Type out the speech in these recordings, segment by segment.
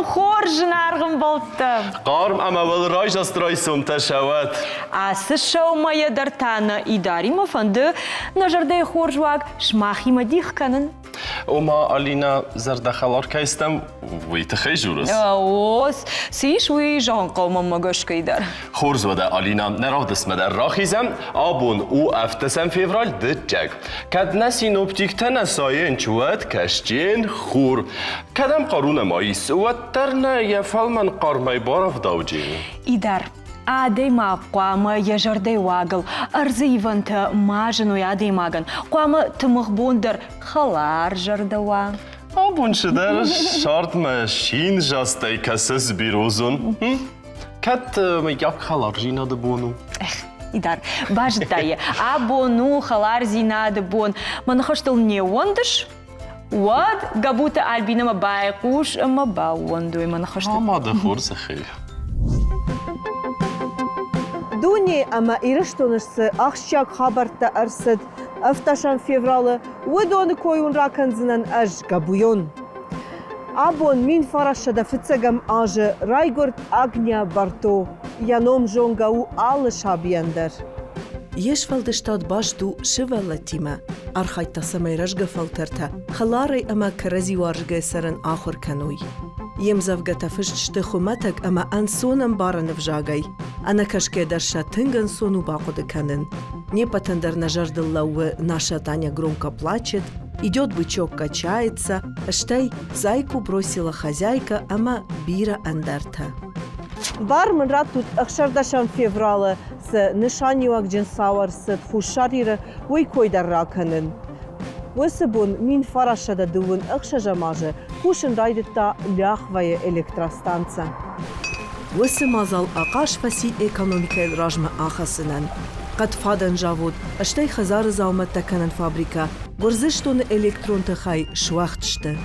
райсом хорз, зынаргъ ӕмбӕлттӕ! Хъарм ӕмӕ уыл райсаст райсомтӕ сӕуӕт! Ацы сӕумӕйӕ дӕр та нӕ Идаримӕ фӕнды нӕ зӕрдӕйы хорз уаг сымахимӕ дих кӕнын. Ома, Алинӕ, зӕрдӕхӕлар кӕй стӕм, уый тыххӕй дзурыс? О, цы ис, уый зӕгъын хъӕуы мӕнмӕ гӕсгӕ дӕр. Хорз уӕдӕ, Алинӕ, нӕ равдыстмӕ дӕр рахизӕм. Абон у ӕвддӕсӕм февраль, дыккаг. Кӕд нӕ синоптиктӕ нӕ сайынч, уӕд кӕсджын хур. Кӕдӕм хъару нӕма ис, уӕддӕр нӕ йӕ фӕлмӕн хъармӕй барӕвдауджын. Идар, адӕймаг хъуамӕ йӕ зӕрдӕйы уагыл ӕрдзы ивӕнтӕ ма зыной адӕймагӕн, хъуамӕ тымыгъ бон дӕр хӕлар зӕрдӕ уа. Абон цыдӕр сӕрдмӕ синзастӕй кӕсыс бирозон. Кӕд мыййаг хӕлардзинады бон у? Эх, Идар, базыдтай йӕ. Абон у хӕлардзинады бон. Мӕ ныхӕстыл не ууӕндыс? Уӕд Габуты Альбинӕмӕ байхъус ӕмӕ баууӕндой мӕ ныхӕстыл. Ама дӕ хорзӕхӕй. Дуне ӕмӕ Ирыстоны цы ахсджиаг хабӕрттӕ ӕрцыд ӕвддӕсӕм февралы, уыдоны кой уын ракӕндзынӕн ӕз, Габуйон. Абон 1900 фыццӕгӕм азы райгуырд Агния Барто. Йӕ ном зонгӕ у алы сабийӕн дӕр. Йе сфӕлдыстад баст у сывӕллӕттимӕ. Архайдта, цӕмӕй рӕзгӕ фӕлтӕртӕ хӕларӕй ӕмӕ кӕрӕдзиуарзгӕ цӕрын ахуыр кӕной. Йе мдзӕвгӕтӕ фыст сты хуымӕтӕг ӕмӕ ӕнцонӕмбарӕн ӕвзагӕй. Ӕнӕкӕсгӕ дӕр сӕ тынг ӕнцон у бахъуыды кӕнын. Не ппӕтӕн дӕр нӕ зӕрдыл лӕууы «Наша Таня громко плачет», «Идет бычок качается», стӕй «Зайку бросила хозяйка» ӕмӕ бирӕ ӕндӕртӕ. Бар мын раттут ӕхсӕрдӕсӕм февралы цы нысаниуӕгджын цау ӕрцыд Хуссар Иры, уый кой дӕр ракӕнын. Уыцы бон 1926 азы кусын райдыдта Ляхвайы электростанцӕ. Уыцы мадзал ахъаз фӕци экономикӕйыл размӕ ахӕцынӕн. Хъӕдфадӕн завод, стӕй хӕдзары дзаумӕттӕ кӕнӕн фабрикӕ Гуырдзыстоны электрон тыхӕй суӕгъд сты.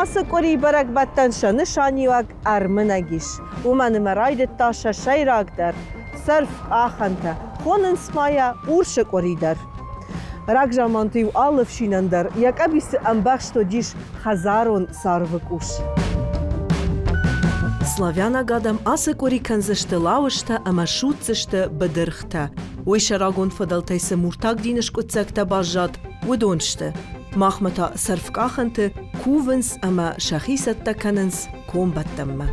Ацы къуыри бӕрӕгбӕттӕн сӕ нысаниуӕг ӕрмынӕг ис. Уымӕн ӕмӕ райдыдта сӕ сӕйрагдӕр сӕрф-къахӕнтӕ, хонынц ма йӕ урсы къуыри дӕр. Рагзаманты-иу алы ӕфсинӕн дӕр йӕ къӕбицы ӕмбӕхст уыдис хӕдзарон царвы къус. Славянаг адӕм ацы къуыри кӕндзысты лауызтӕ ӕмӕ судздзысты быдыргътӕ. Уый сӕ рагон фыдӕлтӕй цы муртаг дины скъуыддзӕгтӕ баззад, уыдон сты. Махмӕ та сӕрфкъахӕнты кувынц ӕмӕ сӕхи цӕттӕ кӕнынц комбӕттӕнмӕ.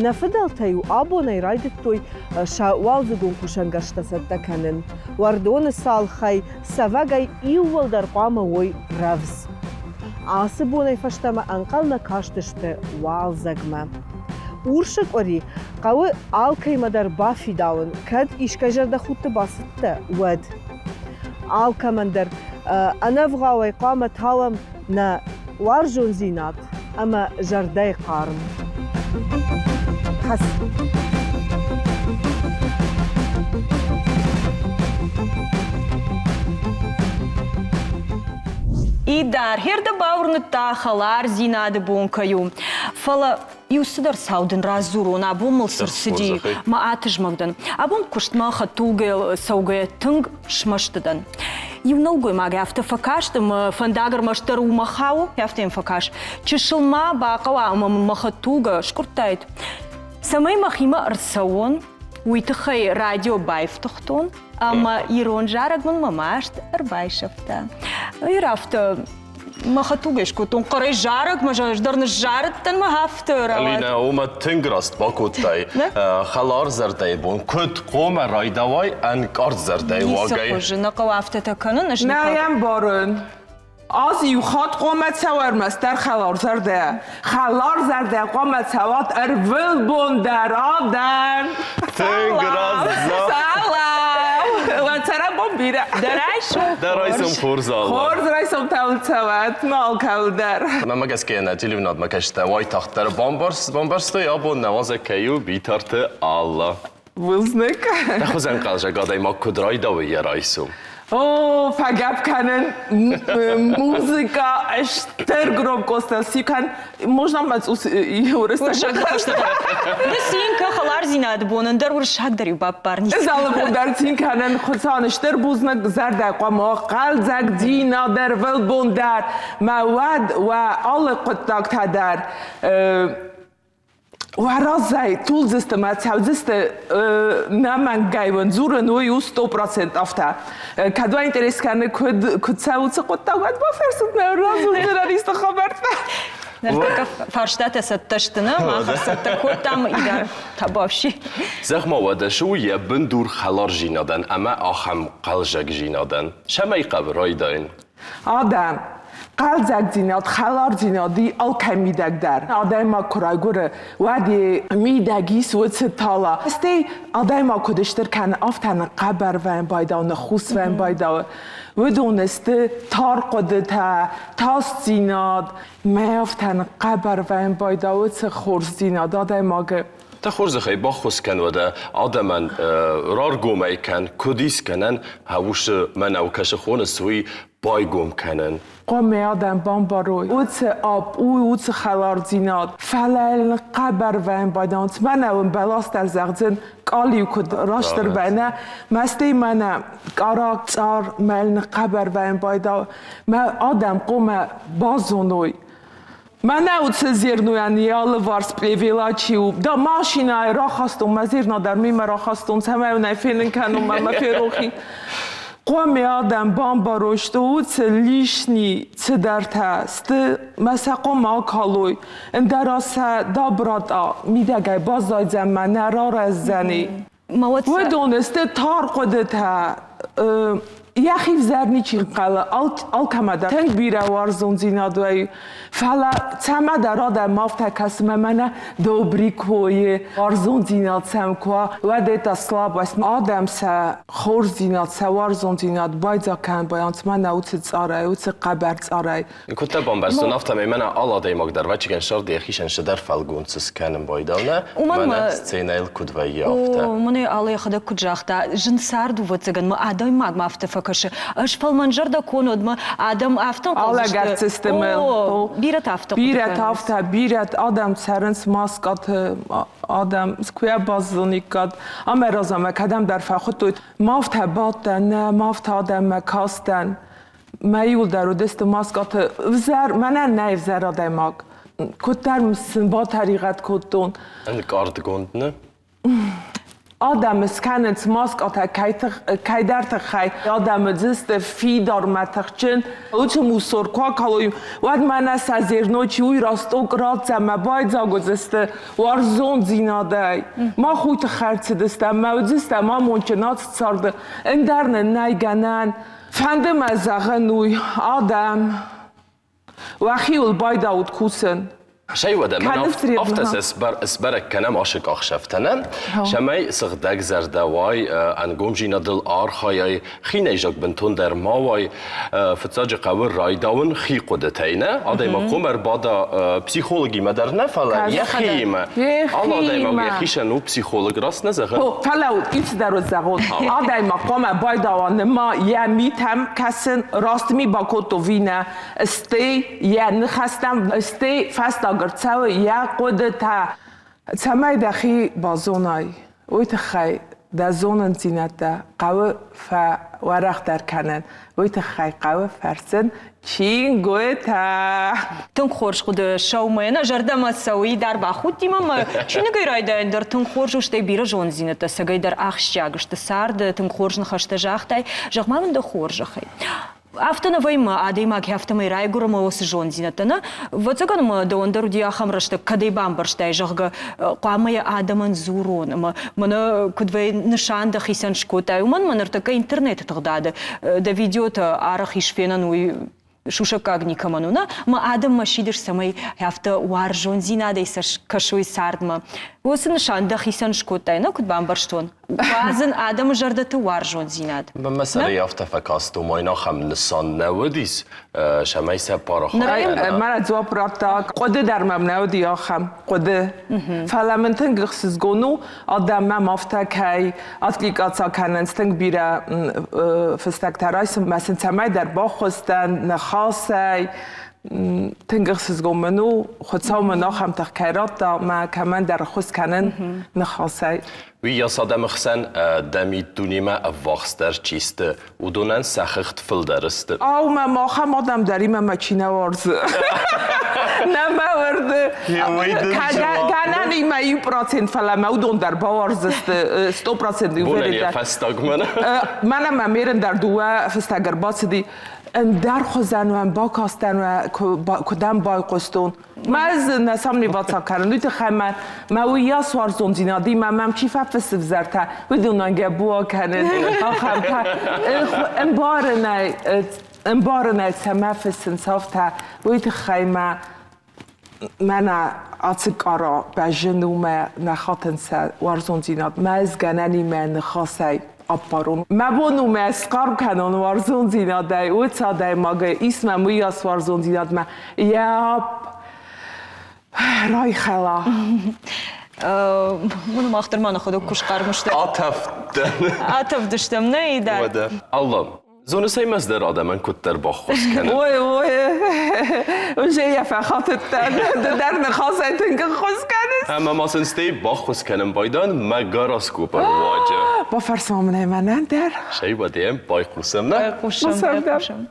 Нӕ фыдӕлтӕ-иу абонӕй райдыдтой сӕ уалдзыгон кусӕнгӕрзтӕ цӕттӕ кӕнын. Уӕрдоны цалхӕй, цӕвӕгӕй иууылдӕр хъуамӕ уой рӕвдз. Ацы бонӕй фӕстӕмӕ ӕнхъӕлмӕ кастысты уалдзӕгмӕ. Урсы къуыри хъӕуы алкӕимӕ дӕр бафидауын, кӕд искӕй зӕрдӕхудты бацыдтӕ, уӕд. Алкӕмӕн дӕр ӕнӕвгъауӕй хъуамӕ тауӕм нӕ уарзондзинад ӕмӕ зӕрдӕйы хъарм. Хӕц. Идар хердӕ бауырныдта хӕлардзинады бон кӕй у. Фӕлӕ иу цыдӕр цау дын радзурон, абон мыл цы рцыди, мӕ атызмӕг дӕн. Абон куыстмӕ хӕдтулгӕйыл цӕугӕйӕ тынг смӕсты дӕн. Иу нӕлгоймаг афтӕ фӕкаст ӕмӕ фӕндаг ӕрмӕстдӕр уымӕ хауы, афтӕ йӕм фӕкаст. Чысыл ма бахъӕуа ӕмӕ мын мӕ хӕдтулгӕ скъуырдтаид. Цӕмӕй мӕхимӕ ӕрцӕуон, уый тыххӕй радио баифтыгътон ӕмӕ ирон зарӕг мын мӕ маст ӕрбайсӕфта. Ир афтӕ мӕ хӕдтулгӕ скодтон хъӕрӕй зарӕг, мӕ ӕз дӕр ныззарыдтӕн мӕ афтӕ рауад. Алинӕ, уымӕ тынг раст бакодтай. Хӕлар зӕрдӕйы бон куыд хъомӕ райдауай ӕнкъард зӕрдӕйы уагӕй. Ницы хуызы нӕ хъӕуы афтӕтӕ кӕнын. Ӕз Нӕ йӕм барын. Аз иу хатт хъуамӕ цӕуа ӕрмӕстдӕр хӕларзӕрдӕ. Хӕларзӕрдӕ хъуамӕ цӕуат ӕрвылбон дӕр адӕм. Тынг раст Салам! Уӕ цӕрӕнбон бирӕ. Дӕ райсом Дӕ райсом хорз, Алла. Хорз райсом тӕвд цӕуӕт ма алкӕуыл дӕр. Мӕнмӕ гӕсгӕ нӕ телеуынадмӕ кӕсджытӕ уайтагъддӕр бамбӕрстой, абон нӕ уазӕг кӕй у Битарты Алла. Бузныг. Дӕ хуызӕн хъазӕг адӕймаг куыд райдауы йӕ райсом? О, фӕгӕпп кӕнын, музыка стыр громкостыл си кӕн. Можно ма цъус уырыссаг Ды цин кӕ хӕлардзинады бон, ӕндӕр уырыссаг дӕр-иу баппар. Залы бон дӕр цин кӕнын, Хуыцауӕн стыр бузныг, зӕрдӕ хъуамӕ хъӕлдзӕгдзинад ӕрвылбон дӕр. Мӕ уӕд уӕ алы хъуыддӕгтӕ дӕр Уӕ разӕй тулдзысты мӕ цӕудзысты нӕмӕнгӕй уын дзурын, уый у 100% афтӕ. Кӕд уӕ интерес кӕны, куыд, куыд цӕуы цы хъуыддаг, уӕд бафӕрсут мӕ радзурдзынӕн исты хабӕрттӕ. Ныртӕккӕ фарстатӕ цӕттӕ сты, нӕ? Мах ӕрцӕттӕ кодтам Идар Табавши. Зӕгъ-ма уӕдӕ, цы у йӕ бындур хӕларзинадӕн ӕмӕ ахӕм хъӕлзӕгдзинадӕн? Цӕмӕй хъӕуы райдайын? Адӕм, хъӕлдзӕгдзинад, хӕлардзинад и алкӕй мидӕг дӕр. Адӕймаг куы райгуыры, уӕд йӕ мидӕг ис уыцы тала. Стӕй адӕймаг куыд стыр кӕны, афтӕ ныхъхъӕбӕр вӕййы байдауы, ныххус вӕййы байдауы. Уыдон сты тар хъуыдытӕ, тасдзинад. Мӕ афтӕ ныхъхъӕбӕр вӕййы байдауы уыцы хорздзинад адӕймагы. Дӕ хорзӕхӕй баххуыс кӕн уӕдӕ адӕмӕн раргомӕй кӕн, куыд ис кӕнӕн, хӕусы мӕнӕу кӕсы хоныс, уый байгом кӕнӕн. Хъуамӕ адӕм бамбарой, уыцы апп у уыцы хӕлардзинад. Фӕлӕ йыл хъӕбӕр вӕййын байдауынц. Мӕнӕ уын бӕлас дӕр зӕгъдзӕн, къалиу куыд растдӕр вӕййы, мӕстӕй мӕнӕ къара цъар мӕл ныхъхъӕбӕр вӕййын байдауы. Мӕ адӕм хъуамӕ базоной, Мӕнӕ уыцы зернойӕн йӕ алыварс плевела чи у. Да машинӕйы рахастон, мӕ зерна дӕр мемӕ рахастон, цӕмӕй уын ӕй фенын кӕнон, мӕ мӕ ферох и. Хъуамӕ адӕм бамбарой, что уыцы лишний цыдӕртӕ сты, мӕ сӕ хъуамӕ акалой, ӕндӕра сӕ доброта мидӕгӕй баззайдзӕн мӕ нӕ рарӕздзӕни. Уыдон сты тар хъуыдытӕ. Йӕхи взӕр ничи нхъӕлы, алкӕмӕ дӕр тынг бирӕ уарзондзинад вӕййы. Фӕлӕ цӕмӕдӕр адӕм афтӕ кӕсы, мӕ мӕнӕ Добрикойы уарзондзинад сӕм куы уа, уӕд это слабость. Адӕм сӕ хорздзинад, сӕ уарзондзинад байдзаг кӕнын байанц мӕнӕ уыцы цъарӕй, уыцы хъӕбӕр цъарӕй. Куыд дӕ бамбӕрстон, афтӕмӕй мӕнӕ алы адӕймаг дӕр ӕвӕццӕгӕн сӕрды йӕхицӕн цыдӕр фӕлгонц скӕнын байдауна, мӕнӕ сценӕйыл куыд вӕййы, афтӕ. Мӕнӕ алы йӕхӕдӕг куыд загъта, зын цард у, ӕвӕццӕгӕн, мӕ адӕймагмӕ афтӕ фӕкӕсы. Ӕз фӕлмӕнзӕрдӕ кон уӕд мӕ адӕм афтӕ ӕнхъӕлдзысты. О, бирӕтӕ афтӕ хъуыды Бирӕтӕ афтӕ, бирӕтӕ адӕм цӕрынц маскъаты, адӕм куы йӕ базониккад. Амӕй размӕ кӕдӕмдӕр фӕхуыдтой. Ма афтӕ бадтӕн, нӕ, ма афтӕ адӕммӕ кастӕн. Мӕ иуылдӕр уыдысты маскъаты взӕр, мӕнӕн нӕй взӕр адӕймаг. Куыддӕр сын батӕригъӕд кодтон. Ӕнкъардгонд нӕ? Адӕмы скӕнынц маскъатӕ кӕйдӕр тыххӕй. Адӕмы дзысты фидар мӕ тыхджын. Уыцы мусор куы акалой, уӕд мӕнӕ сӕ зерно чи уый росток ратдзӕн мӕ байдзаг уыдзысты уарзондзинадӕй. Мах уый тыххӕй ӕрцыдыстӕм, мӕ уыдзыстӕм амондджын ацы царды. Ӕндӕр нын нӕй гӕнӕн. Фӕнды мӕ зӕгъын уый, адӕм, уӕхиуыл байдаут кусын. Сӕй уӕдӕ мӕн афтӕ сӕ сбӕрӕг кӕнӕм ашы къахсӕфтӕ, нӕ? Цӕмӕй сыгъдӕг зӕрдӕ уай, ӕнгомдзинадыл архайай, хинӕйзаг бынтондӕр ма уай, фыццаджы хъӕуы райдауын хи хъуыдытӕй, нӕ? Адӕймаг хъуамӕ ӕрбада психологимӕ дӕр нӕ, фӕлӕ йӕхиимӕ. Алы адӕймаг йӕхицӕн у психолог, раст нӕ зӕгъын? Фӕлӕ ицыдӕр уыд зӕгъон. Адӕймаг хъуамӕ байдауа ныма йӕ митӕм кӕсын, раст ми бакодта ӕви нӕ, стӕй йӕ ныхӕстӕм, стӕй фӕстаг ӕрцӕуы йӕ хъуыдытӕ. Цӕмӕй дӕхи базонай, уый тыххӕй дӕ зонындзинӕдтӕ хъӕуы фӕуӕрӕхдӕр кӕнын, уый тыххӕй хъӕуы фӕрсын чингуытӕ. Тынг хорз хъуыды сӕумӕ нӕ зӕрдӕмӕ цӕуы дӕр бахудтимӕ мӕ чиныгӕй райдайын дӕр тынг хорз у, стӕй бирӕ зонддзинӕдтӕ цӕгӕй дӕр ахсджиаг сты царды, тынг хорз ныхӕстӕ загътай. Зӕгъ-ма мын дӕ хорзӕхӕй. Афтӕ нӕ вӕййы, адӕймаг афтӕмӕй райгуыры ӕмӕ уыцы зонддзинӕдтӕ нӕ. Ӕвӕццӕгӕн ӕмӕ дӕуӕн дӕр уыди ахӕм рӕстӕг, кӕд ӕй бамбӕрстай, зӕгъгӕ, хъуамӕ йӕ адӕмӕн дзурон ӕмӕ мӕнӕ куыд вӕййы нысан дӕхицӕн скодтай, уымӕн ӕмӕ ныртӕккӕ интернеты тыгъдады дӕ видеотӕ арӕх ис фенӕн, уый. Сусӕггаг никӕмӕн у, нӕ? Мӕ адӕммӕ сидыс, цӕмӕй афтӕ уарзондзинадӕй сӕ кӕсой цардмӕ. Уыцы нысан дӕхицӕн скодтай, нӕ куыд бамбӕрстон? Уадзын адӕмы зӕрдӕты уарзондзинад. Мӕ сӕрӕй афтӕ фӕкаст, ома йын ахӕм нысан нӕ уыдис, цӕмӕй сӕ парахат кӕна. Мӕнӕ дзуапп радта, хъуыды дӕр мӕм нӕ уыди ахӕм хъуыды. Фӕлӕ мын тынг ӕхсызгон у, адӕм мӕм афтӕ кӕй откликаться кӕнынц, тынг бирӕ фыстӕгтӕ райсын мӕ сын цӕмӕйдӕр баххуыс дӕн, ныхасӕй. Тынг ӕхсызгон мын у, Хуыцау мын ахӕм тых кӕй радта, мӕ кӕмӕндӕр ӕххуыс кӕнын ныхасӕй. Уыйас адӕмы хсӕн дӕ миддунемӕ ӕввахсдӕр чи сты, уыдонӕн сӕ хыгъд фылдӕр сты. Ау, мӕ махӕм адӕм дӕр имӕ мӕ чи нӕ уарзы. Нӕ мӕ уырды. Гӕнӕн имӕ 1%, фӕлӕ мӕ уыдон дӕр бауарздзысты 100% Бонӕн йӕ фӕстагмӕ. Мӕнӕ мӕ мерын дӕр дыууӕ фыстӕг ӕрбацыди. Ӕндӕр хуызӕн уӕм бакастӕн уӕ, куы дӕм байхъуыстон. Мӕ ӕз нӕ сомневаться кӕнын, уый тыххӕй мӕ мӕ уыйас уарзондзинадимӕ мӕм чи фӕфыссы взӕртӕ, уыдонӕн гӕбуа кӕнын, ахӕмтӕ. Ӕмбарынӕй, ӕмбарынӕй цӕмӕ фыссынц афтӕ, уый тыххӕй мӕ мӕнӕ ацы къара бӕззын у мӕ нӕ хатын сӕ уарзондзинад. Мӕ ӕз гӕнӕнимӕ ныхасӕй аппарон. Мӕ бон у мӕ схъарм кӕнон уарзондзинадӕй, уыцы адӕймагӕй, ис мӕм уыйас уарзондзинадмӕ, йӕ апп райхӕла. Мын мах дӕр ма нӕхӕдӕг куы схъарм сты. Атӕвдтӕн. Атӕвдыстӕм, нӕ, да. Уӕдӕ. Алло, Зоныс ӕй мӕздӕр адӕмӕн куыддӕр баххуыс кӕнын. Ой, ой, уже йӕ фӕхатыдтӕн. Ды дӕр ныхасӕй тынг ӕххуыс кӕныс. Ӕмӕ ма сын стӕй баххуыс кӕнын байдан мӕ гороскопы руаджы. Бафӕрсма мын ӕй мӕнӕн дӕр. Сӕй уӕдӕ байхъусӕм, нӕ? Байхъусӕм, байхъусӕм.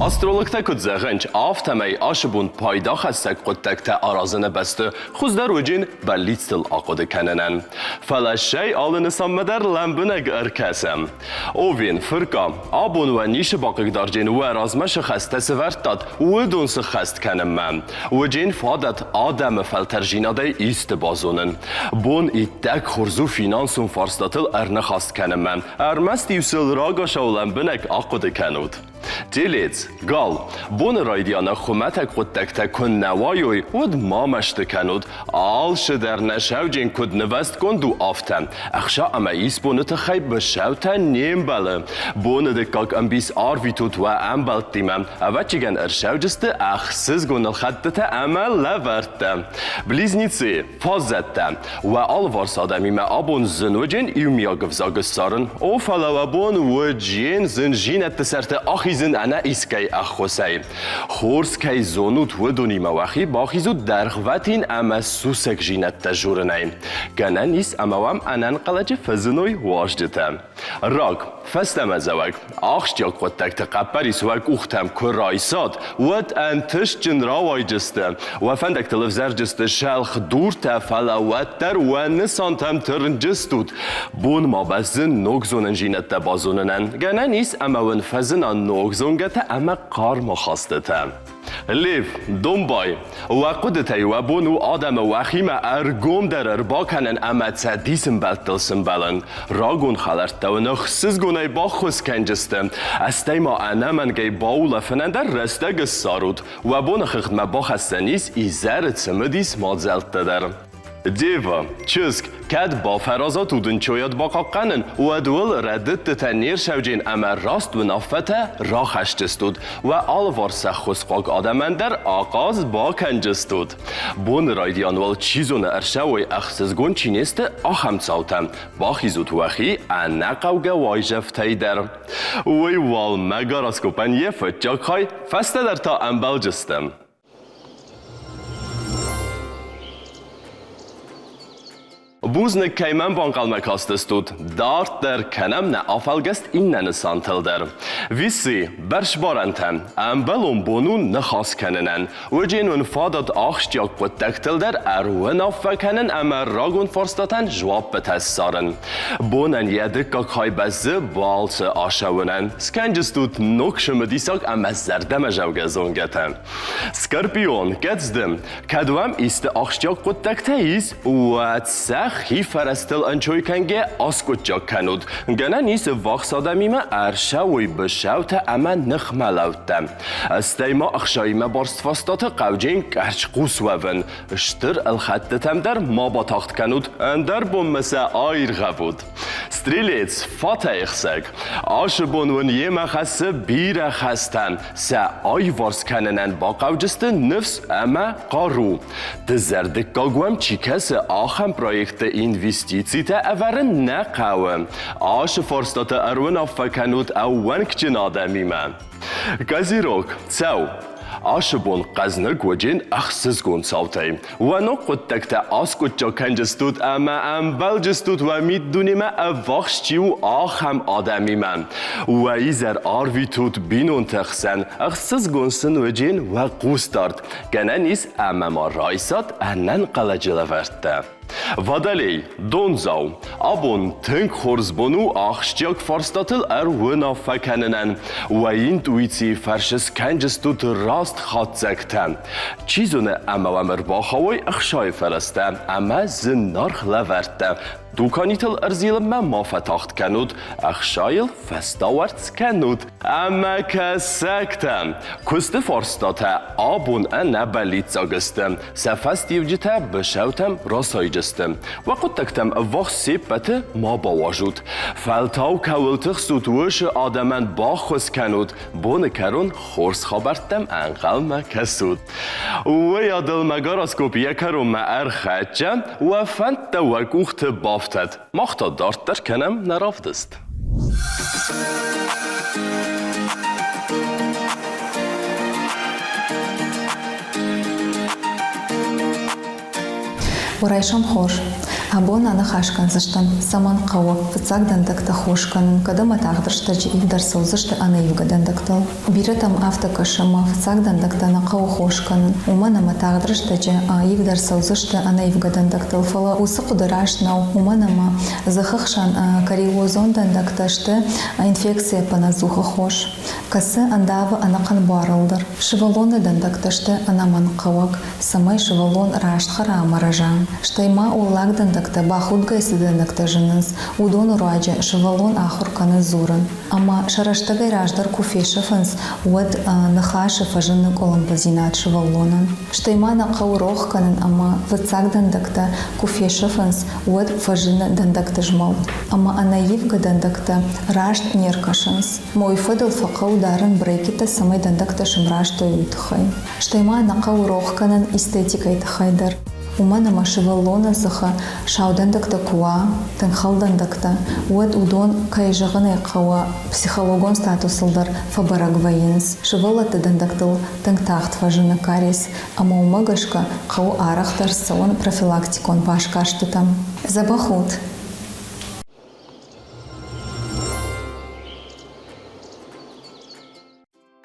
Астрологтӕ куыд зӕгъынц, афтӕмӕй ацы бон пайдахӕссӕг хъуыддӕгтӕ аразыны бӕсты хуыздӕр уыджын бӕллицтыл ахъуыды кӕнынӕн. Фӕлӕ сӕй алы нысанмӕ дӕр лӕмбынӕг ӕркӕсӕм. Овен, фыркъа, абон уӕ ницы бахъыгдарджын уӕ размӕ цы хӕстӕ сӕвӕрдтат, уыдон сыххӕст кӕнынмӕ. Уыджын фадат адӕмы фӕлтӕрдзинадӕй исты базонын. Бон иттӕг хорз у финансон фарстатыл ӕрныхас кӕнынмӕ. Ӕрмӕст-иу сыл рагацау лӕмбынӕг ахъуыды кӕнут. Телец, гал, боны райдианы хуымӕтӕг хъуыддӕгтӕ куы нӕ уайой, уӕд ма мӕсты кӕнут. Алцыдӕр нӕ сӕвджын куыд нывӕстгонд у, афтӕ. Ӕхца ӕмӕ исбоны тыххӕй быцӕутӕ не мбӕлы. Боны дыккаг ӕмбис арвитут уӕ ӕмбӕлттимӕ. Ӕвӕццӕгӕн ӕрцӕуджысты ӕхсызгон ӕлхӕдтытӕ ӕмӕ лӕвӕрттӕ. Близнецы, Фаззӕттӕ, уӕ алыварс адӕмимӕ абон зын уыджын иумиаг ӕвзаг ссарын. О, фӕлӕ уӕ бон уыджын зынзинӕдты сӕрты ахизын ӕнӕ искӕй ӕххуысӕй. Хорз кӕй зонут, уыдонимӕ уӕхи бахизут дӕргъвӕтин ӕмӕ сусӕгзинӕдтӕ журынӕй. Гӕнӕн ис ӕмӕ уӕм ӕнӕнхъӕлӕджы фӕзыной уазджытӕ. Рак, фӕстӕмӕдзӕуӕг, ахсджиаг хъуыддӕгты хъӕппӕрис уӕ къухтӕм куы райсат, уӕд ӕнтыстджын рауайдзысты. Уӕ фӕндӕгтыл ӕвзӕрдзысты сӕлхдуртӕ, фӕлӕ уӕддӕр уӕ нысантӕм тырнджыстут. Бон ма бӕззы ног зонындзинӕдтӕ базонынӕн. Гӕнӕн ис ӕмӕ уын фӕзына ног зонгӕтӕ ӕмӕ хъарм ахастытӕ. Лев, домбай, уӕ хъуыдытӕй уӕ бон у адӕмы уӕхимӕ ӕргомдӕр ӕрбакӕнын ӕмӕ цӕдисы мбӕлттыл сымбӕлын. Рагон хӕлӕрттӕ уын ӕхсызгонӕй баххуыс кӕнджысты. Стӕй ма ӕнӕмӕнгӕй баулӕфынӕн дӕр рӕстӕг ссарут. Уӕ боны хыгъдмӕ бахӕссӕн ис изӕры цымыдис мадзӕлттӕ дӕр. Дева, чызг, кӕд бафӕразат удынчойад бахъахъхъӕнын, уӕд уыл рӕдыдтытӕ не рцӕуджын ӕмӕ раст уынаффӕтӕ рахӕсджыстут. Уӕ алыварс ӕххуысхъуаг адӕмӕн дӕр ахъаз бакӕнджыстут. Боны райдиан уал чи зоны ӕрцӕуой ӕхсызгон чи не сты, ахӕм цаутӕ. Бахизут уӕхи ӕнӕхъӕугӕ уайдзӕфтӕй дӕр. Уый уал мӕ гороскопӕн йӕ фыццаг хай, фӕстӕдӕр та ӕмбӕлджыстӕм. Бузныг, кӕй мӕм банхъӕлмӕ кастыстут. Дарддӕр кӕнӕм нӕ афӕлгӕст иннӕ нысантыл дӕр. Висы, бӕрцбарӕнтӕ, ӕмбӕлон бон у ныхас кӕнынӕн. Уыджын уын фадат ахсджиаг хъуыддӕгтыл дӕр ӕруынаффӕ кӕнын ӕмӕ рагон фарстатӕн дзуаппытӕ ссарын. Бонӕн йӕ дыккаг хай бӕззы балцы ацӕуынӕн. Скӕнджыстут ног цымыдисаг ӕмӕ зӕрдӕмӕзӕугӕ зонгӕтӕ. Скорпион, кӕд ды, кӕд уӕм исты ахсджиаг хъуыддӕгтӕ ис, уӕд сӕ хи фӕрӕзтыл ӕнцой кӕнгӕ аскъуыддзаг кӕнут. Гӕнӕн ис ӕввахс адӕмимӕ ӕрцӕуой быцӕутӕ ӕмӕ ныхмӕлӕудтӕ. Стӕй ма ӕхсаимӕ барст фарстаты хъауджын къӕрцхъус уӕвын. Стыр ӕлхӕдтытӕм дӕр ма батагъд кӕнут, ӕндӕр бонмӕ сӕ аиргъӕвут. Стрелец, фатӕйхсӕг. Ашы бон уын йемӕ хӕссы бирӕ хӕстӕ. Сӕ аиварс кӕнынӕн бахъӕуджысты ныфс ӕмӕ хъару. Дызӕрдыггаг уӕм чи кӕсы, ахӕм проектты инвестицитӕ ӕвӕрын нӕ хъӕуы. Ашы фарстаты ӕруынаффӕ кӕнут ӕууӕнкджын адӕмимӕ. Козерог, цӕу! Ашы бон хъӕзныг уыджын ӕхсызгон цаутӕй. Уӕ ног хъуыддӕгтӕ аскъуыддзаг кӕнджыстут ӕмӕ ӕмбӕлджыстут уӕ миддунемӕ ӕввахс чи у, ахӕм адӕмимӕ. Уӕ изӕр арвитут бинонты хсӕн, ӕхсызгон сын уыджын уӕ хъусдард. Гӕнӕн ис ӕмӕ ма райсат ӕнӕнхъӕлӕджы лӕвӕрттӕ. Водолей, дондзау. Абон тынг хорз бон у ахсджиаг фарстатыл ӕруынаффӕ кӕнынӕн. Уӕ интуицийы фӕрцы скӕнджыстут раст хатдзӕгтӕ. Чи зоны ӕмӕ уӕм ӕрбахауой ӕхсайы фӕрӕзтӕ ӕмӕ зынаргъ лӕвӕрттӕ. Дуканитыл ӕрзилынмӕ ма фӕтагъд кӕнут, ӕхсайыл фӕстауӕрц кӕнут. Ӕмӕ кӕсӕгтӕ! Куысты фарстатӕ абон ӕнӕбӕллиццаг сты. Сӕ фӕстиуджытӕ быцӕутӕм расайджысты. Уӕ хъуыддӕгтӕм ӕввахс се ппӕты ма бауазут. Фӕлтау кӕуыл тыхсут, уыцы адӕмӕн баххуыс кӕнут. Боны кӕрон хорз хабӕрттӕм ӕнхъӕлмӕ кӕсут. Уый адыл мӕ гороскоп йӕ кӕронмӕ ӕрхӕццӕ, уӕ фӕндтӕ уӕ къухты бафтӕд. Мах та дарддӕр кӕнӕм нӕ равдыст. Райсом хорз. Абон аныхас кӕндзыстӕм, цӕмӕн хъӕуы фыццаг дӕндӕгтӕ хос кӕнын, кӕд ӕмӕ тагъд рӕстӕджы ивд ӕрцӕудзысты ӕнӕивгӕ дӕндӕгтыл. Бирӕтӕм афтӕ кӕсы, ӕмӕ фыццаг дӕндӕгтӕ нӕ хъӕуы хос кӕнын, уымӕн ӕмӕ тагъд рӕстӕджы ивд ӕрцӕудзысты ӕнӕивгӕ дӕндӕгтыл, фӕлӕ уыцы хъуыды раст нӕу, уымӕн ӕмӕ дзыхы хсӕн кариозон дӕндӕгтӕ сты инфекцийӕ ӕппынӕдзухы хос, кӕцы ӕндавы ӕнӕхъӕн буарыл дӕр. Сывӕллоны дӕндӕгтӕ сты ӕнӕмӕнгхъӕуӕг, цӕмӕй сывӕллон раст хӕра ӕмӕ рӕза. Стӕй ма уӕллаг дӕндӕгтӕ бахудгӕ цы дӕндӕгтӕ зынынц, уыдоны руаджы сывӕллон ахуыр кӕны дзурын. Ӕмӕ сӕ рӕстӕгӕй раздӕр куы фесӕфынц, уӕд ныхасы фӕзыны къуылымпыдзинад сывӕллонӕн. Стӕй ма нӕ хъӕуы рох кӕнын ӕмӕ фыццаг дӕндӕгтӕ куы фесӕфынц, уӕд фӕзыны дӕндӕгты змӕлд. Ӕмӕ ӕнӕивгӕ дӕндӕгтӕ раст не ркӕсынц. Ӕмӕ уый фӕдыл фӕхъӕуы дарын брекеттӕ, цӕмӕй дӕндӕгтӕ сымраст уой, уый тыххӕй. Стӕй ма нӕ хъӕуы рох кӕнын эстетикӕйы тыххӕй дӕр. Уымӕн ӕмӕ сывӕллоны дзыхы сау дӕндӕгтӕ куы уа, тынг хӕлдӕндӕгтӕ, уӕд уыдон, кӕй зӕгъын ӕй хъӕуы, психологон статусыл дӕр фӕбӕрӕг вӕййынц. Сывӕллӕтты дӕндӕгтыл тынг тагъд фӕзыны кариес, ӕмӕ уымӕ гӕсгӕ хъӕуы арӕхдӕр цӕуын профилактикон басгӕрстытӕм. Дзӕбӕх ут!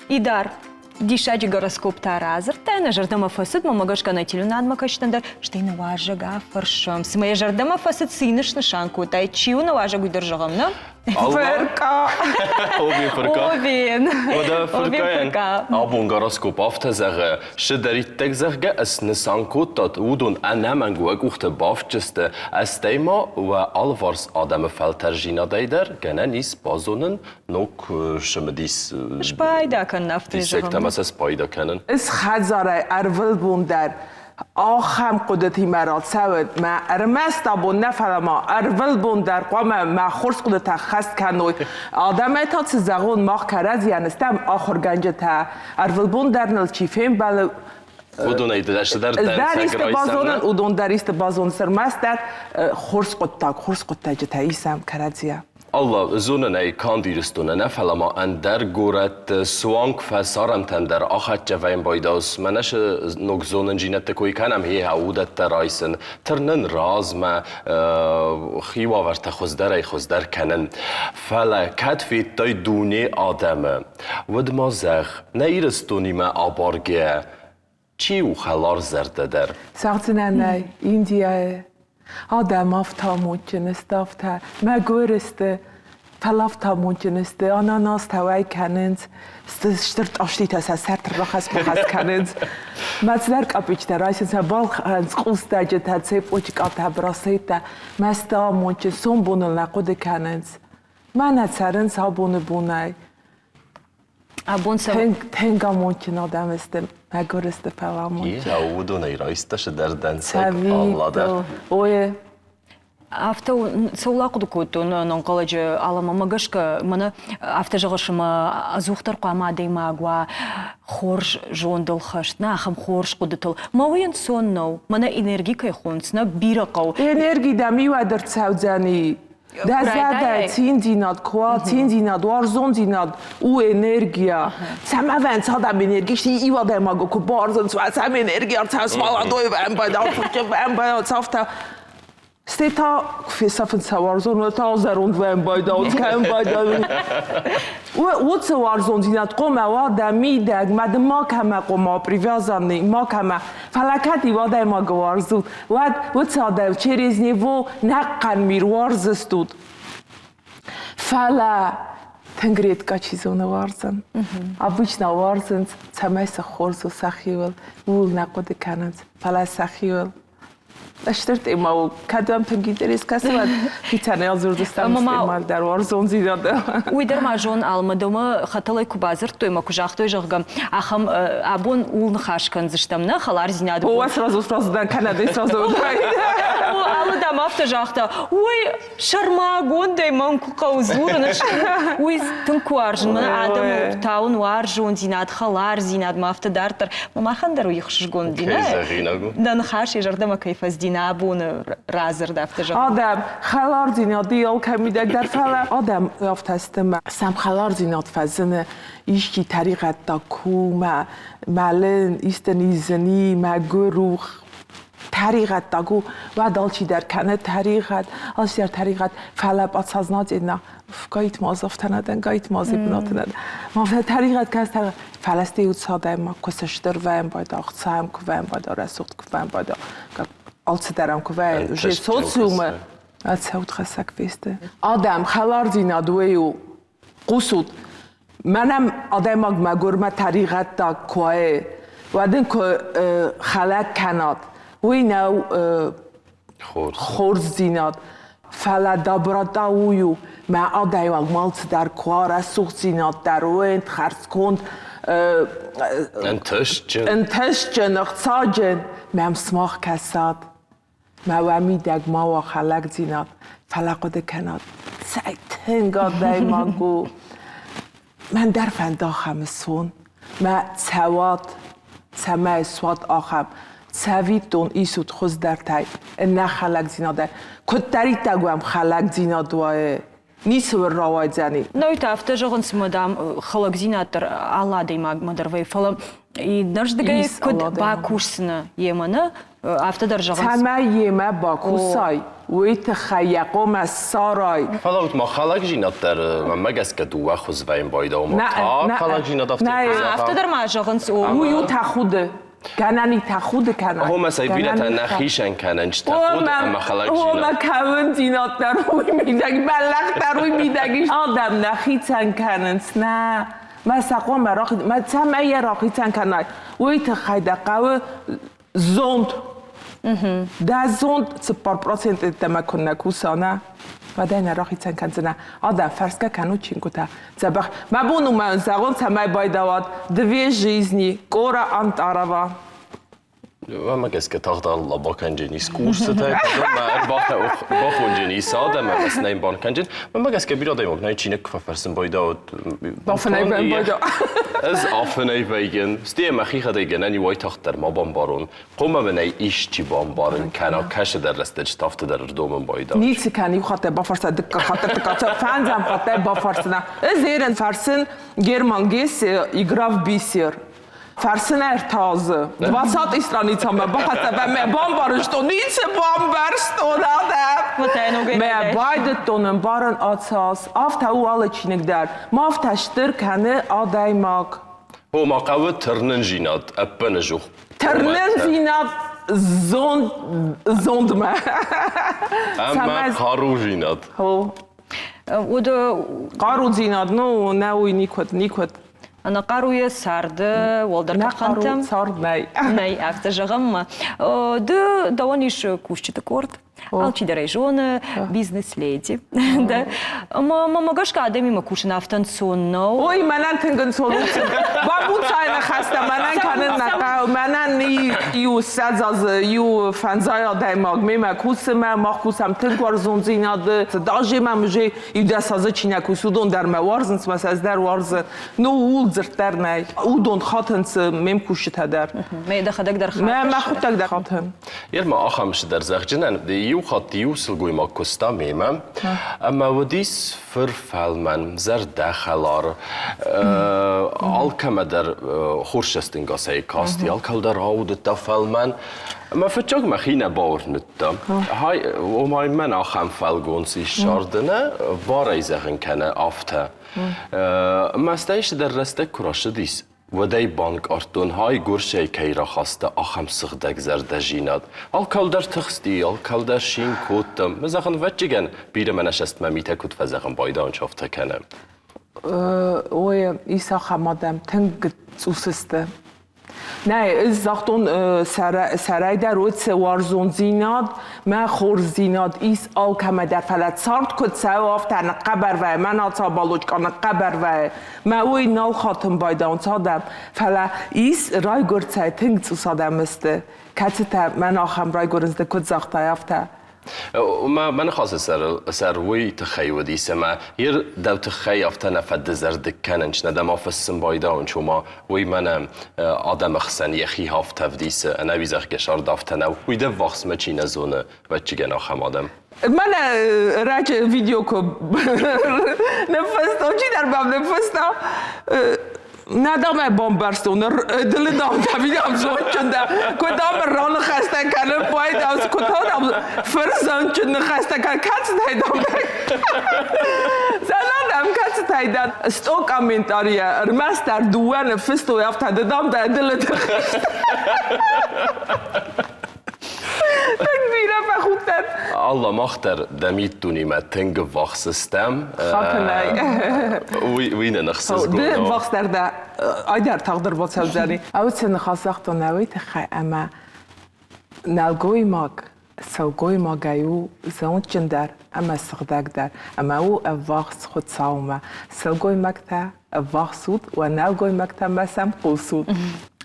Идар, диссаджы гороскоп та радзырдта, нӕ зӕрдӕмӕ фӕцыд, мӕмӕ гӕсгӕ нӕ телеуынадмӕ кӕсджытӕн дӕр, стӕй нӕ уазӕг афӕрсӕм. Цымӕ йӕ зӕрдӕмӕ фӕцыд, цы йын снысан кодтай, чи у нӕ уазӕг, уый дӕр зӕгъӕм, нӕ? Фыркъа. Овен фыркъа. Овен. Уӕдӕ фыркъайӕн абон гороскоп афтӕ зӕгъы, цыдӕриддӕр зӕгъгӕ снысан кодтат, уыдон ӕнӕмӕнг уӕ къухты бафтджысты, стӕй ма уӕ алыварс адӕмы фӕлтӕрдзинадӕй дӕр гӕнӕн ис базонын ног цымыдис Спайда кӕнын афтӕ диссӕгтӕ ӕмӕ сӕ спайда кӕнын. Ис хӕдзарӕй ӕрвылбон дӕр ахӕм хъуыдытимӕ рацӕуӕд мӕ ӕрмӕст абон нӕ, фӕлӕ ма ӕрвылбон дӕр хъуамӕ мӕ хорз хъуыдытӕ ххӕст кӕной. Адӕмӕй та цы зӕгъон, мах кӕрӕдзийӕн стӕм ахуыргӕнджытӕ, ӕрвылбон дӕр ныл чи фембӕлы, Уыдонӕй дӕр дӕр исты базонын, уыдон дӕр исты базонынц, ӕрмӕстдӕр хорз хъуыддаг, хорз хъуыддаджытӕ исӕм кӕрӕдзийӕ. Алла, зонын ӕй, канд Ирыстоны нӕ, фӕлӕ ма ӕндӕр горӕтты суанг фӕсарӕнтӕн дӕр ахӕццӕ вӕййын байдауц. Мӕнӕ цы ног зонындзинӕдты кой кӕнӕм, гъе, уыдӕттӕ райсын, тырнын размӕ, хи уавӕртӕ хуыздӕрӕй-хуыздӕр кӕнын. Фӕлӕ кӕд федтай дуне адӕмы, уӕд ма зӕгъ, нӕ Ирыстонимӕ абаргӕ, чи у хӕларзӕрдӕдӕр? Зӕгъдзынӕ нӕй, Индияйы адӕм афтӕ амондджын сты, афтӕ мӕгуыр сты. Фӕлӕ афтӕ амондджын сты, ананастӕ уӕй кӕнынц, стыр тъӕститӕ сӕ сӕрты рахӕц-бахӕц кӕнынц. Мӕ цыдӕр къапеччытӕ райсынц, сӕ балхӕнынц къустӕджытӕ, цепочкӕтӕ, браслеттӕ. Мӕ сты амондджын, сомбоныл нӕ хъуыды кӕнынц. Мӕнӕ цӕрынц абоны бонӕй. Абон сӕ Тынг, тынг амондджын адӕм сты, мӕгуыр сты, фӕлӕ амондджын. Йе, уыдонӕй райста цыдӕр дӕнцӕг Алла дӕр. Ой, Афтӕ цӕуыл ахъуыды кодтон ӕнӕнхъӕлӕджы Алламӕ гӕсгӕ, мӕнӕ афтӕ зӕгъыс, ӕмӕ ӕдзухдӕр хъуамӕ адӕймаг уа хорз зондыл хӕст, нӕ ахӕм хорз хъуыдытыл. Мӕ уый ӕнцон нӕу. Мӕнӕ энерги кӕй хонынц, нӕ бирӕ хъӕуы. Энерги дӕм иуӕдӕр цӕудзӕни. Дӕ зӕрдӕ циндзинад куы уа, циндзинад, уарзондзинад у энергия. Цӕмӕ вӕнцадӕм энерги, иу адӕймагы куы бардзынц, цӕм энерги ӕрцӕуы, смаладой вӕмбайдау, вӕмбайдау, цавта. Стӕй та куы фесӕфынц сӕ уарзон, уӕд та зӕронд вӕмбайдау, кӕм байдау. Уыцы уарзондзинад хъуамӕ уа дӕ мидӕг, мӕ дын макӕмӕ хъуамӕ привязанный, макӕмӕ. Фӕлӕ кӕд иу адӕймагы уарзут, уӕд уыцы адӕм через него нӕхъӕн мир уарзыстут. Фӕлӕ тынг редко чи зоны уарзын. Обычно уарзынц, цӕмӕй сӕ хорз у сӕхиуыл, ууыл нӕ хъуыды кӕнынц, фӕлӕ сӕхиуыл. Стыр темӕ у. Кӕд уӕм тынг интерес кӕсы, уӕд хицӕнӕй ӕдзурдзыстӕм темӕ дӕр уарзондзинады. Уый дӕр ма зон, Алма, дӕумӕ хӕтӕлӕй куы бадзырдтой ӕмӕ куы загътой, зӕгъгӕ, ахӕм абон ууыл ныхас кӕндзыстӕм, нӕ хӕлардзинады бон. О, сразу сразу дӕн кӕнӕ сразу. Алы дам афтӕ загъта, уый сӕрмагондӕй мӕн куы хъӕуы дзурын, уый тынг куы уарзын, мӕнӕ адӕмы тауын уарзондзинад, хӕлардзинад ма афтӕ дарддӕр. Махӕн дӕр уый ӕхсызгон динӕ. Дӕ ныхас йӕ зӕрдӕмӕ кӕй фӕздина абоны радзырд афтӕ зӕгъын. Адӕм хӕлардзинад алкӕмидӕг дӕр, фӕлӕ адӕм афтӕ сты мӕ сӕм хӕлардзинад фӕзыны, исчи тӕригъӕддаг ку мӕ мӕлын, исты низыни, мӕгуыр у, тӕригъӕддаг у, уӕд алчидӕр кӕны тӕригъӕд, алчидӕр тӕригъӕд, фӕлӕ подсознательно гайт ма зафтанадӕн, гайт ма зипнатынӕн. Ма тӕригъӕд кӕс тӕригъӕд. Фӕлӕ стӕй уыцы адӕймаг куы сыстыр вӕййын байда, ӕхцайӕм куы вӕййын байда, рӕсугъд куы вӕййын байда, алцыдӕр ӕм куы вӕййы, уже социумы ӕцӕудхӕссӕг фесты. Адӕм, хӕлардзинад уый у. Хъусут, мӕнӕн адӕймаг мӕгуырмӕ тӕригъӕддаг куы уа, уӕд ын куы хӕлӕг кӕнат, уый нӕу хорздзинад. Фӕлӕ доброта уый у, мӕ адӕймаг алцыдӕр куы уа, рӕсугъддзинад дӕр уӕнт, хӕрзконд, ӕнтыстджын, ӕнтыстджын, ӕхцаджын, мӕм сымах кӕсат. Мӕ уӕ мидӕг ма уа хӕлӕгдзинад, фӕлӕ хъуыды кӕнат, цӕй тынг адӕймаг у. Мӕн дӕр фӕнды ахӕм сон, мӕ цӕуат, цӕмӕй суат ахӕм. Цӕвиттон исут хуыздӕртӕй, ӕнӕ хӕлӕгдзинадӕй. Куыддӕриддӕр уӕм хӕлӕгдзинад уа, ницы уын рауайдзӕни. Науи та афтӕ зӕгъынц, ӕмӕ, дам, хӕлӕгдзинад дӕр алы адӕймагмӕ дӕр вӕййы, фӕлӕ иннӕрдыгӕй куыд бакусдзынӕ йемӕ, нӕ? Афтӕ дӕр зӕгъынц. Цӕмӕй йемӕ бакусай, уый тыххӕй йӕ хъуамӕ ссарай. Фӕлӕ ма хӕлӕгдзинад дӕр мӕнмӕ гӕсгӕ дыууӕ хуыз вӕййын байдауы. Та хӕлӕгдзинад афтӕ Афтӕ дӕр ма зӕгъынц. Уый у тӕхуды. Гӕнӕн и тӕхуды кӕнай. Хомӕ сӕ бирӕтӕ нӕ хицӕн кӕнынц тӕхуды ӕмӕ хӕлӕгдзинад. Омӕ кӕуындзинад дӕр уый мидӕг, бӕллӕх дӕр уый мидӕг ис. Адӕм нӕ хицӕн кӕнынц, нӕ. Мӕ сӕ хъуамӕ мӕ цӕмӕй йӕ рахицӕн кӕнай, уый тыххӕй дӕ хъӕуы зонд. Дӕ зонд 4% йеддӕмӕ куыннӕ куса, нӕ? Уӕдӕй нӕ рахицӕн кӕндзынӕ. Адӕм фӕрсгӕ кӕнут чингуытӕ. Дзӕбӕх. Мӕ бон у мӕн зӕгъон, цӕмӕй байдауат Две жизни, Кора Антарова. Мӕнмӕ гӕсгӕ тагъд алла бакӕнджен курсытӕ, бахонджен ис адӕм ӕмӕ сын ӕмбарын кӕнджен. Мӕнмӕ гӕсгӕ бирӕ адӕймаг нӕй чиныг куы фӕфӕрсын байдауд. Бафынӕй байдау. Ӕз афынӕй вӕййын. Стӕй мӕхи хӕдӕй гӕнӕн и уайтагъддӕр ма бамбарон. Хъуамӕ мын ӕй исчи бамбарын кӕна, кӕсыдӕр рӕстӕджы афтӕ дӕр ӕрдомын байдау. Ницы кӕн, иу хаттӕй бафарста, дыккаг хатт, ӕртыккаг хатт, фӕндзӕм хаттӕй бафарсына. Ӕз ерын фӕрсын Герман Гессе «Игра в бисер». Фӕрсын ӕртӕ Двадцатый страницамӕ бахӕццӕ мӕ бамбӕрстон, ницы бамбӕрстон адӕм. Мӕ байдыдтон ӕмбарын ацас. Афтӕ у алы чиныг дӕр. Ма афтӕ стыр кӕны адӕймаг. Ома хъӕуы тырнындзинад ӕппынӕдзух. Тырнындзинад зонд зондмӕ. Ӕмӕ хъарудзинад. О. Уӕд Хъарудзинад, ну, нӕ уый никуыд, никуыд. Ӕнӕхъаруйӕ царды уӕлдӕр къӕпхӕнтӕм. Цард нӕй. Нӕй, афтӕ зӕгъӕм ма. Ды дӕуӕн ис кусджыты къорд. Алчидӕр ӕй зоны, бизнес-леди. Да. Ӕмӕ мӕ гӕсгӕ адӕмимӕ кусын афтӕ ӕнцон нӕу. Ой, мӕнӕн тынг ӕнцон у. Бабуцайы ныхӕстӕ мӕнӕн кӕнын нӕ хъӕуы. Мӕнӕн иу 20 азы, иу фӕндзай адӕймаг мемӕ кусы мӕ, мах кусӕм тынг уарзондзинады. Даже мӕм уже иу 10 азы чи нӕ кусы, уыдон дӕр мӕ уарзынц, мӕ сӕ ӕз дӕр уарзын. Ну, ууыл дзырд дӕр нӕй. Уыдон хатынц ме мкусджытӕ дӕр. Мӕ дӕхӕдӕг дӕр хатыс? Мӕ мӕхуыдтӕг дӕр хатын. Ер ма ахӕм цыдӕр зӕгъджынӕн, иу хатт иу сылгоймаг куыста мемӕ, ӕмӕ уыдис фыр фӕлмӕн, зӕрдӕхӕлар, алкӕмӕ дӕр хорз цӕстӕнгасӕй касти, алкӕуыл дӕр аудыдта фӕлмӕн. Ӕмӕ фыццаг мӕхи нӕ бауырныдта. Хай, ома мӕн ахӕм фӕлгонц ис ссардынӕ, барӕй зӕгъын кӕнӕ афтӕ. Ӕмӕ стӕй цыдӕр рӕстӕг куы рацыдис, уӕд ӕй банкъардтон, хай гуырсӕй кӕй рахаста, ахӕм сыгъдӕг зӕрдӕзинад. Алкӕуыл дӕр тыхсти, алкӕуыл дӕр цин кодта. Зӕгъын, ӕвӕццӕгӕн, бирӕ мӕ нӕсӕстмӕ митӕ куыд фӕзӕгъын байдайын, афтӕ кӕны. Ой, ис ахӕм адӕм, тынг цъус сты. Нӕй, ӕз загътон сӕрӕй дӕр уыд сӕ уарзондзинад, мӕ хорздзинад ис алкӕмӕ дӕр, фӕлӕ цард куыд цӕуы, афтӕ ныхъхъӕбӕр вӕййы, мӕн ацы оболочка ныхъхъӕбӕр вӕййы, мӕ уый нал хатын байдауынц адӕм, фӕлӕ ис райгуырцӕй тынг цъус адӕм сты, кӕцытӕ мӕн ахӕм райгуырынц, ды куыд загътай, афтӕ. Мӕ ныхасы сӕр уый тыххӕй уыдис, ӕмӕ ир дӕу тыххӕй афтӕ нӕ фӕдызӕрдыг кӕнынц, нӕ дӕм афыссын байдауынц, ома уый мӕнӕ адӕмы хсӕн йӕхи афтӕ ӕвдисы, ӕнӕуи зӕгъгӕ сӕрд афтӕ нӕу, уый дӕ ввахсмӕ чи нӕ зоны, ӕвӕццӕгӕн ахӕм адӕм. Мӕнӕ раджы видео куы ныффыстон, чидӕр мӕм ныффыста, Нӕ дам ӕй бамбӕрстон, дылы дам давидам зондджын дӕ, куы дам раныхӕстӕ кӕны, байдам, куы та дам фырзондджын ныхӕстӕ кӕны, кӕцытӕй дам Зӕнӕ дам кӕцытӕй дӕн сто комментарийӕ ӕрмӕстдӕр дыууӕ ныффыстой, афтӕ ды дам дӕ дылы тыхст. Тынг бирӕ фӕхудтӕн. Алла, мах дӕр дӕ миддунемӕ тынг ӕввахс стӕм. Хатынӕй. Уый нын ӕхсызгон Ды ӕввахсдӕр дӕ айдӕр тагъддӕр бацӕудзӕни. Ӕвӕццӕ ныхас загътон уый тыххӕй ӕмӕ нӕлгоймаг сылгоймагӕй у зондджындӕр ӕмӕ сыгъдӕгдӕр ӕмӕ у ӕввахс Хуыцаумӕ. Сылгоймӕгтӕ ӕввахс ут, уӕ нӕлгоймӕгтӕ мӕ сӕм хъусут.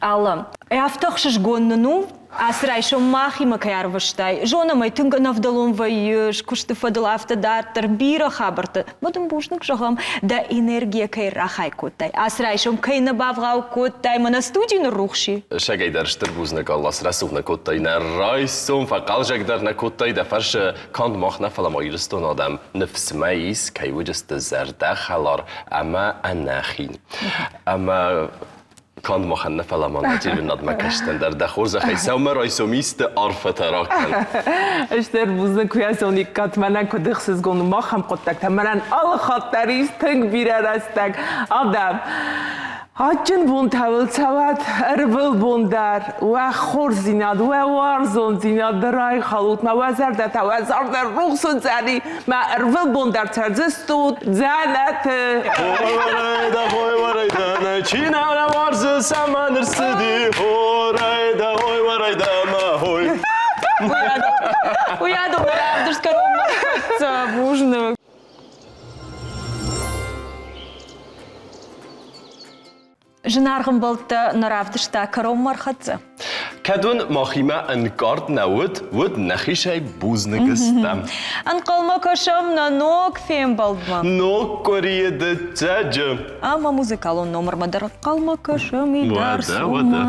Алла, афтӕ ӕхсызгон нын у, ацы райсом махимӕ кӕй арвыстай. Зонӕм ӕй, тынг ӕнӕвдӕлон вӕййыс, куысты фӕдыл афтӕ дарддӕр бирӕ хабӕрттӕ. Мӕ дын бузныг зӕгъӕм, дӕ энергийӕ кӕй рахай кодтай. Ацы райсом кӕй нӕ бавгъау кодтай, мӕнӕ студи ныррухси. Сӕгӕй дӕр стыр бузныг, Алла, срӕсугъд нӕ кодтай нӕ райсом, фӕхъӕлзӕгдӕр нӕ кодтай дӕ фӕрсы. Канд мах нӕ, фӕлӕ ма Ирыстоны адӕм ныфсмӕ ис, кӕй уыдысты зӕрдӕхӕлар ӕмӕ ӕнӕхин. Ӕмӕ канд махӕн нӕ, фӕлӕ ма нӕ телеуынынадмӕ кӕстӕн дӕр дӕ хорзӕхӕй сӕумӕрайсом исты арфӕтӕ ракӕн. Стыр бузныг куы язониккат, мӕнӕн куыд ӕхсызгон у махӕн хъуыддӕгтӕ, мӕнӕн алы хатт дӕр ис тынг бирӕ рӕстӕг. Адӕм, Адджын бонтӕ уыл цӕуӕд ӕрвылбон дӕр, уӕ хорздзинад, уӕ уарзондзинад райхалут мӕ, уӕ зӕрдӕтӕ, уӕ зӕрдӕ рухс уыдзӕни, мӕ ӕрвылбон дӕр цӕрдзыстут дзӕнӕты. Хорайда, хой, уарайда, нӕ чи нӕ уарзы, цӕмӕн ӕрцыди? Хорайда, хой, уарайда, мӕ хой. Уыйадыл равдыст кӕронмӕ бузныг. Зынаргъ ӕмбӕлттӕ нӕ равдыста кӕронмӕ ӕрхӕццӕ. Кӕд уын махимӕ ӕнкъард нӕ уыд, уӕд нӕхицӕй бузныг стӕм. Ӕнхъӕлмӕ кӕсӕм нӕ ног фембӕлдмӕ. Ног къуырийы дыццӕджы. Ӕмӕ музыкалон номырмӕ дӕр ӕнхъӕлмӕ кӕсӕм идар Уӕдӕ, уӕдӕ.